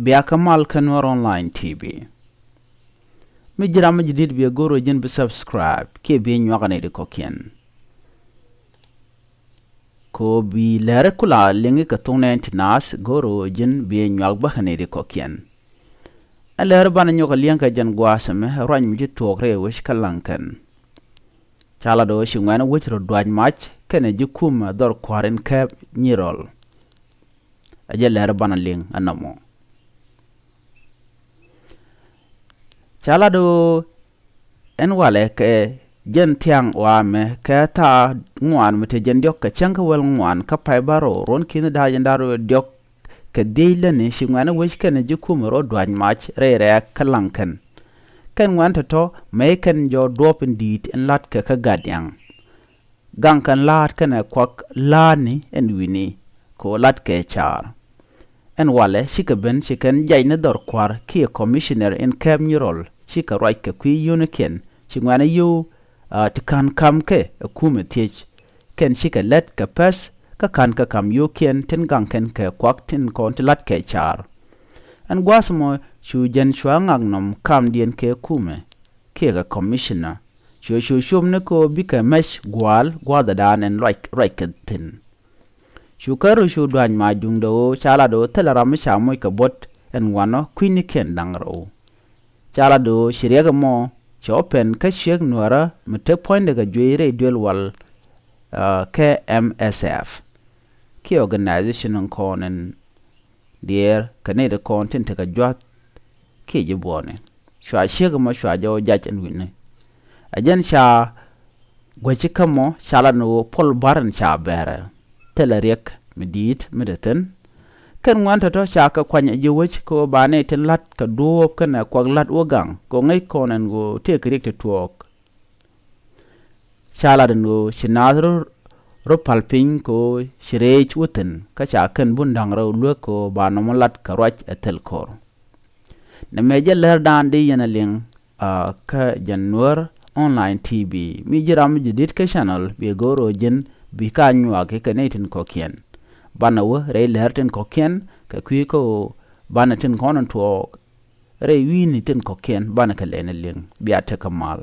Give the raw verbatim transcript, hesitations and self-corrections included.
Bia kä mal kä Nuɛr Online T V. Mi ji̱ ram mi ji̱ di̱t biɛ go̱r ɣöö ji̱n bi subscribe kiɛ bi nyuak ɛ nɛy ti kɔ̱kiɛn. Kɛ ɣöö bi lääri kula liŋi kɛ thok nɛɛni ti naath go̱r ɣöö ji̱n bi nyuak bä kɛ nɛy ti kɔ̱kiɛn. Ɛn lääri banɛ nyɔk ɛ li̱eŋ kɛ jɛn gua̱a̱th ɛmɛ ruac mi ci tuɔɔk rɛy wec kä Laŋkɛn. Ca lat ɣöö ci ŋuɛ̈ni wec rɔ duac mac kɛnɛ ji̱ kumɛ dhɔr kua̱r in kɛɛp Nyirɔl. Ɛ jɛ lääri banɛ liŋ ɛnɔmɔ. Ca lat ɣöö ɛn walɛ kɛ jɛn thiaŋ ɣɔaa ɛmɛ kɛ thaa ŋuan mi te jɛn diɔ̱k kɛ cäŋ kä wäl ŋuan kä pay bärɔw ruɔ̱n ki̱ni da̱a̱ jɛn da̱ŋ rɛw diɔ̱k kɛ dhiec lätni ci ŋuɛ̈ni wec kɛnɛ ji̱ kumɛ rɔ duac mac rɛy rɛ̈ɛ̈k kä Laŋkɛn. Kɛn ŋuɛ̈ni tɔ̱tɔ̱ mëë kɛn jɔɔk duɔ̱ɔ̱p in di̱i̱t in la̱tkɛ kä Gatdiaŋ. Gaŋ kɛn la̱a̱t kɛnɛ kuak la̱a̱tni ɛn wi̱ni kɛ ɣöö la̱tkɛ ca̱a̱r. Ɛn walɛ cikɛ ben ci kɛn jɛc ni dhɔr kua̱r kiɛ commissioner in kɛɛp Nyirɔl cikɛ ruac kɛ kui̱ yio̱o̱nikiɛn ci ŋuɛ̈ni yio̱w, ah, ti ka̱n ka̱mkɛ ɛ kumɛ thiec. Kɛn cikɛ lät kɛ pɛ̈th kä ka̱n kɛ ka̱m yio̱o̱kiɛn tin gaŋ kɛn kɛ kuak tin kɔn ti la̱tkɛ ca̱a̱r. Ɛn gua̱a̱th ɛmɔ cu jɛn cua ŋak nɔm kamdiɛn kɛ kumɛ kiɛ kɛ commissioner. Cuɛ cu cop ni kɛ ɣöö bikɛ mɛc gua̱a̱l gua̱a̱thdan ɛn ruac, ruac kɛ thi̱n. Cu kärɔ cu dua̱ny mac duundɛ ɣöö ca lat ɣöö thilɛ ram mi ca moc kɛ buɔ̱t ɛn wanɔ kui̱nikiɛn da̱ŋ rɛw. Ca lat ɣöö ci riɛk ɛmɔ cɛ wä pɛn kä ciek Nuäärä mi te puɔ̱nydɛ kɛ juey rɛy duël wal, ah, kɛ M S F kiɛ organization in kɔn in diɛɛr kɛ nɛy ti kɔn tin tekɛ jua̱th kiɛ ji̱ buɔɔni. Cua ciek ɛmɔ cua jɛ wä jac ɛn wi̱ni. Ɛ jɛn ca guäci kä mɔ ca lat ni ɣöö puɔl ba̱r in ca bɛrɛ thilɛ riɛk mi di̱i̱t mi te thi̱n. Kɛn ŋuɛ̈ni tɔ̱tɔ̱ ca kɛ kuany ɛ ji̱ wec kɛ ɣöö ba nɛy tin la̱t kɛ duɔ̱ɔ̱p kɛnɛ kuak la̱t wä gaŋ kɛ ɣöö ŋäc kɔn ɛn ɣöö tëëkɛ riɛk ti tuɔɔk. Ca lat ɛn ɣöö ci naath rɔ, rɔ pal piny kɛ ɣöö ci rɛɛc wä thi̱n kä ca kɛn bun da̱ŋ rɛw luek kɛ ɣöö ba nɔmɔ lat kɛ ruac ɛ thil ko̱r. Nɛmɛ jɛ läärdan di yɛn ɛ liŋ, ah, kä jɛn Nuäär Online T V. Mi ji̱ ram mi ji̱ di̱t kä channel biɛ go̱o̱r ɣöö ji̱n bi ka nyuak kɛ nɛy tin kɔ̱kiɛn. Banɛ wä rɛy läär tin kɔ̱kiɛn kɛ kui̱ kä ɣöö banɛ tin kɔn in tuɔɔk rɛy wi̱i̱ni tin kɔ̱kiɛn banɛ kɛ lɛni liŋ. Bia tekɛ mal.